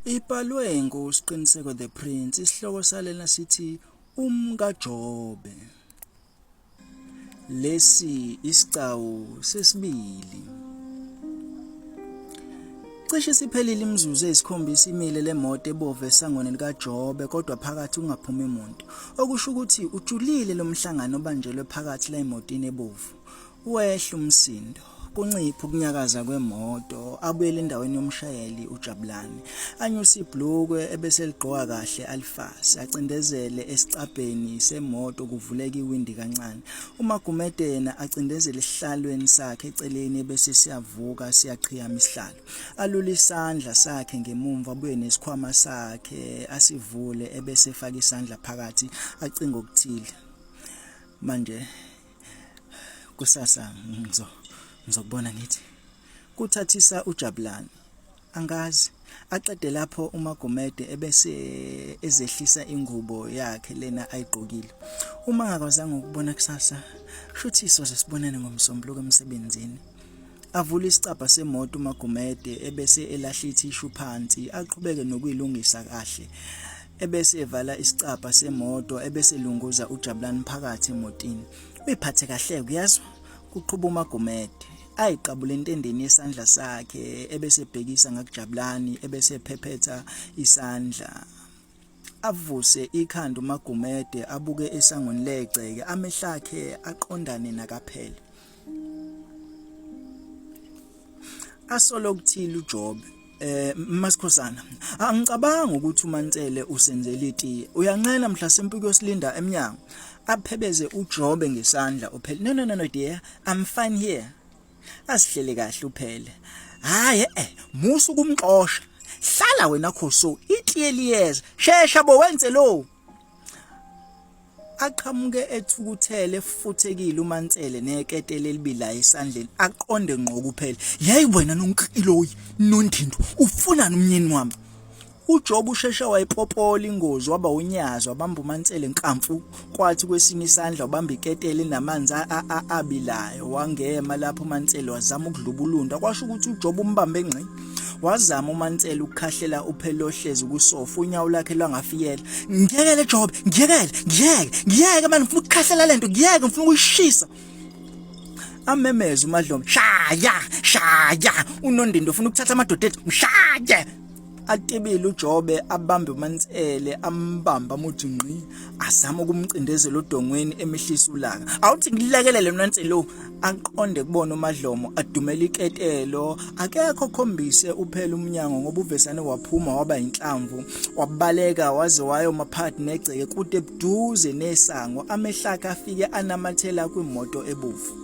Ibhalwe nguSqiniseko The Prince, isihloko salena sithi UmkaJobe. Lesi isigcawu sesibili. Cishe siphelile imizuzu eyisikhombisa imile le moto ebovu esangweni likaJobe kodwa phakathi kungaphumi muntu. Okusho ukuthi ujulile lo mhlangano obanjelwe phakathi la emotini ebovu. Wehla umsindo, kunciphe ukunyakaza kwemoto, abuyele endaweni yomshayeli uJabulani. Anyuse ibhlukwe ebese eligqoka kahle alifase, acindezele esicabheni semoto kuvuleke iwindi kancane. UMagumede yena acindezele esihlalweni sakhe eceleni ebese siyavuka siyaqhiyama isihlalo. Alule isandla sakhe ngemumva abuye nesikhwama sakhe asivule ebese efaka isandla phakathi acinge okuthile. Manje Kusasa ngizo ngizokubona ngithi kuthathisa uJabulani. Angazi. Aqede lapho uMagumede ebese ezehlisa ingubo yakhe lena ayigqokile. Uma ngakwazanga ukubona kusasa, shuthi soze sibonane ngoMsombuluko emsebenzini. Avule isicabha semoto uMagumede ebese elahla ithishu phansi aqhubeke nokuyilungisa kahle. Ebese evala isicabha semoto ebese elunguza uJabulani phakathi emotini. Uyiphathe kahle kuyazwa kuqhuba uMagumede. Ayiqabule entendeni yesandla sakhe ebese ebhekisa ngakuJabulani ebese ephephetha isandla. Avuse ikhanda uMagumede abuke esangweni legceke amehlo akhe aqondane nakaPhele. Asolo okuthile uJobe Masikhosana angicabanga ukuthi uMansele usenzela itiye uyanqena mhla sempuku yosilinda emnyango aphebeze uJobe ngesandla uphele no no no no dear I'm fine here asihlele kahle uphele hayi eh musu kumxosha hlala wena khoso itiye liyeza shesha bo wenze lo Aqhamuke ethukuthele efuthekile uMansele neketele elibilayo esandleni aqonde ngqo kuphela. Yeyi wena nonkliloyi nondindo ufunani umnyeni wami? UJob usheshe wayipopola ingozi waba unyazi wabamba uMansele nkamfu kwathi kwesinye isandla wabamba iketele enamanzi abilayo wangema lapho uMansele wazama ukudlubulunda kwasho ukuthi uJob umbambe ngqi. Wazama uMansele ukukhahlela uPhelo ohlezi kusofa unyawo lwakhe lwangafiyela. Ngiyekele Job, ngiyekele, ngiyeke, ngiyeke manje ngifuna ukukhahlela lento, ngiyeke ngifuna ukuyishisa. Amemeze uMadlomo, shaya, shaya, unondindo ufuna ukuthatha amadoda ethu, mshaye. Atibile uJobe abambe uMansele ambamba amuthi ngqi azama ukumcindezela odongweni emehlisa ulaka. Awuthi ngilekelele Mansele aqonde kubona uMadlomo adumela iketelo akekho okhombise uphela umnyango ngoba uvesane waphuma waba inhlamvu wabaleka waze wayoma phakathi negceke kude buduze nesango amehlo akhe afike anamathela kwimoto ebovu.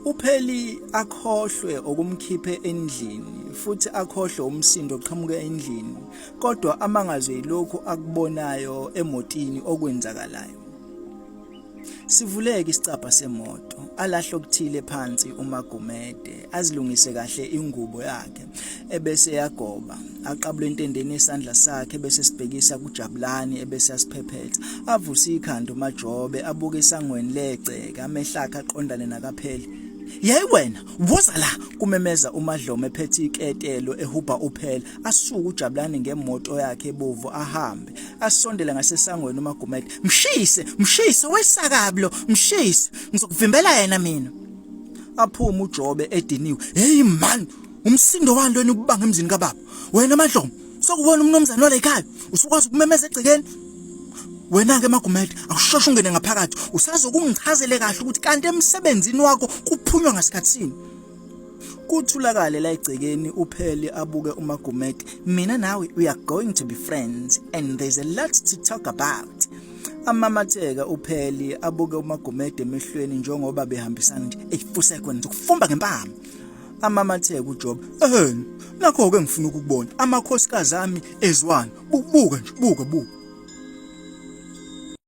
Upheli akhohlwe okumkhiphe endlini futhi akhohlwe umsindo oqhamuka endlini kodwa amangazwe yilokhu akubonayo emotini okwenzakalayo. Sivuleke isicabha semoto, alahle okuthile phansi uMagumede, azilungise kahle ingubo yakhe ebese yagoba, aqabule entendeni yesandla sakhe ebese sibhekisa kuJabulani ebese yasiphephetha. Avuse ikhanda uMajobe, abuke esangweni legceke, amehlo akhe aqondane nakaPheli. Yeyi wena, woza la! kumemeza uMadlomo ephethe iketelo ehubha uPhela. Asuke uJabulani ngemoto yakhe ebovu ahambe. Asondele ngasesangweni uMagumede. Mshise, mshise wesakabi lo, mshise. Ngizokuvimbela yena mina. Aphume uJobe ediniwe. Hey man, umsindo wani lona ukubanga emzini kababa? Wena Madlomo, sokuwona umnomzane wala ekhaya, usukwazi ukumemeza egcekeni. Wena ke Magumede, awusheshe ungene ngaphakathi, usazokungichazele kahle ukuthi kanti emsebenzini wakho kuphunywa ngasikhathini. Kuthulakale la egcekeni uPheli abuke uMagumede. Mina nawe we are going to be friends and there's a lot to talk about. Amamatheka uPheli abuke uMagumede emehlweni njengoba behambisana nje. Ey fusek wena ngizokufumba ngempama. Amamatheka uJob. Ehhe nakho ke ngifuna ukukubona. Amakhosikazi ami ezwana. Buka nje buka buka.